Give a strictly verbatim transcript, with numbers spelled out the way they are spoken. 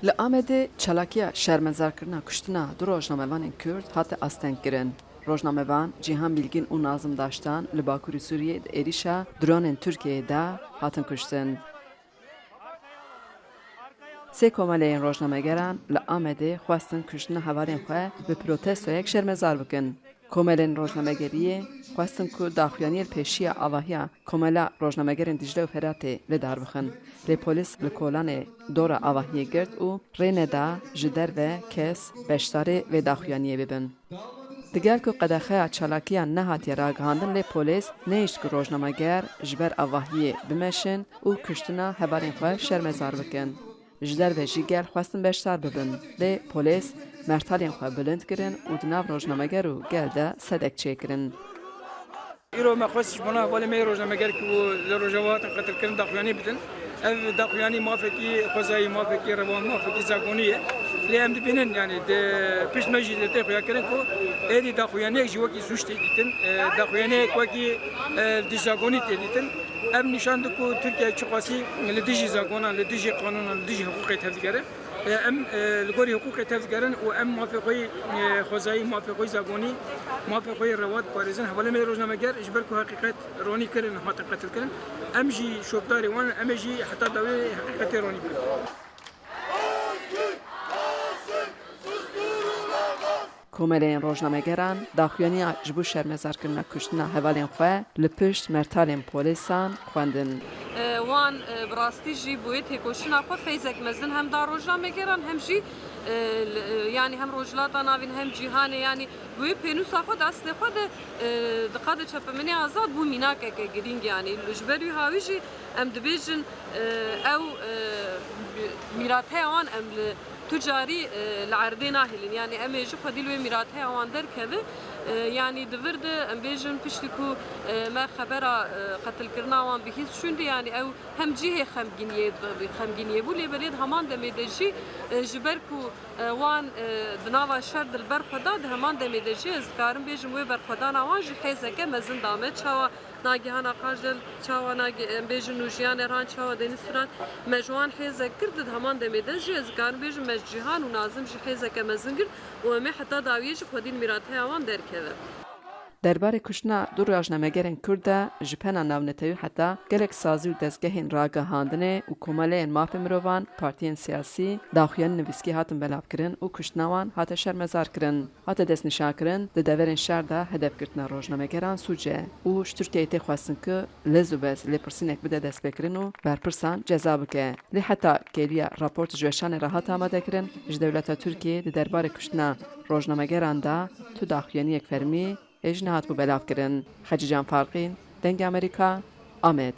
Li Amedê çalakiya şermezarkirina kuştina du rojnamevanên Kurd hate astengkirin. Rojnamevan Cîhan Bilgîn û Nazim Daştan li Bakurê Sûriyê di êrîşa dronên Tirkiyeyê de hatin kuştin. Sê komeleyên rojnamegeran li Amedê xwestin kuştina hevalên xwe bi protestoyek şermezar bikin. Komelên rojnamegeriyê xwestin ku daxuyaniyê li pêşiya avahiya Komela Rojnamegerên Dîcle û Feratê li dar bixin. Lê polîs li kolanê dora avahiyê girt û rê neda ji derve kes beşdarê vê daxuyaniyê bibin. Digel ku qedexeya çalakiyan nehatiye ragihandin, lê polîs nehişt ku rojnameger ji ber avahiyê bimeşin û kuştina hevalên xwe şermezar bikin. Ji derve jî gel xwestin beşdar bibin, lê polîs mertalên xwe bilind kirin û di nav rojnameger û gel de sedek çêkirin. Îro me xwest ji bona hevalê me yê rojnameger ku li Rojava hatin qetilkirin daxuyanî bidin. Ev daxuyanî mafekî xwezayî, mafekî rewan, mafekî zagonî ye. Lê em dibînin, yanî di pişt me jî li tê xuya kirin ku êdî daxuyaniyek jî wekî sûc tê dîtin, e, daxuyaniyek wekî, e, dij zagonî tê dîtin. Ev nîşan dide ku Tirkiye çiqasî li dijî zagonan, li dijî qanûnan, li dijî hiqûqê tevdigere. E, em, e, li gorî hiqûqê tevdigerin û em mafê xwe yî, e, xwezayî, mafê xwe yî zagonî, mafê xwe yî rewa diparêzin. Hevalê me yê rojnameger ji ber ku heqîqet ronî kirin, hatin qetilkirin. Em jî şopdarê wan in, em ê jî heta dawî heqîqetê ronî bikin. Komeleyên rojnamegeran daxuyaniya ji bo şermezarkirina kuştina hevalên xwe li pişt mertalên polîsan xwendin. E, wan, e, bi rastî jî bi wê têkoşîna xwe feyzek mezin hem da rojnamegeran hem jî, e, li, e, yanî hem Rojhilata Navîn hem cîhanê, yanî bi wê pênûsa xwe de eslê xwe de, e, di qadê çepemenê azad bû mînakeke girîng, yanî ji ber wî hawî jî em dibêjin, e, ew, e, mîrateya wan em li tu carî, e, li erdê nahêlin. Yanî em ê jî xwedî li wê mîrateya wan derkevin. E, yanî di vir de em bêjin piştî ku, e, me xebera, e, qetilkirina wan bihîst şûndî, yanî ew hem cihê xemgîniyê, xemgîniyê bû, lê belê di heman demê de jî, e, ji ber ku, e, wan, e, di nava şer de li ber xwe da, di heman demê de jî ez dikarim bêjim wê berxwedana wan jî hêzeke mezin da me. Çawa Nagihana Qajel, çawa nagi-, em bêjin û Jiyan Erhan, çawa Deniz Firat, me ji wan hêzek kir, di heman demê de jî ez dikarim bêjim me ji Cîhan û Nazim jî hêzeke mezin girt û em ê heta dawiyê jî xwedî li mîrateya wan derkevin. Derbarê kuştina du rojnamegerên Kurd de ji pena navnetewî heta gelek sazî û dezgehên ragihandinê û komeleyên mafê mirovan, partiyên siyasî, daxuyanî nivîskî hatin belavkirin û kuştina wan hate şermezarkirin. Hate destnîşankirin, di deverên şer de hedefgirtina rojnamegeran sûc e û ji Tirkiyeyê tê xwestin ku lez û bez lêpirsînek bide destpêkirin û berpirsan ceza bike. Lê heta kêliya raport ji weşanê re hat amadekirin, ji dewleta Tirkiyê di derbarê kuştina rojnamegeran de tu daxuyaniyek fermî hê jî nehatibû belavkirin. Xecîcan Farqîn, Dengê Amerîka, Amed.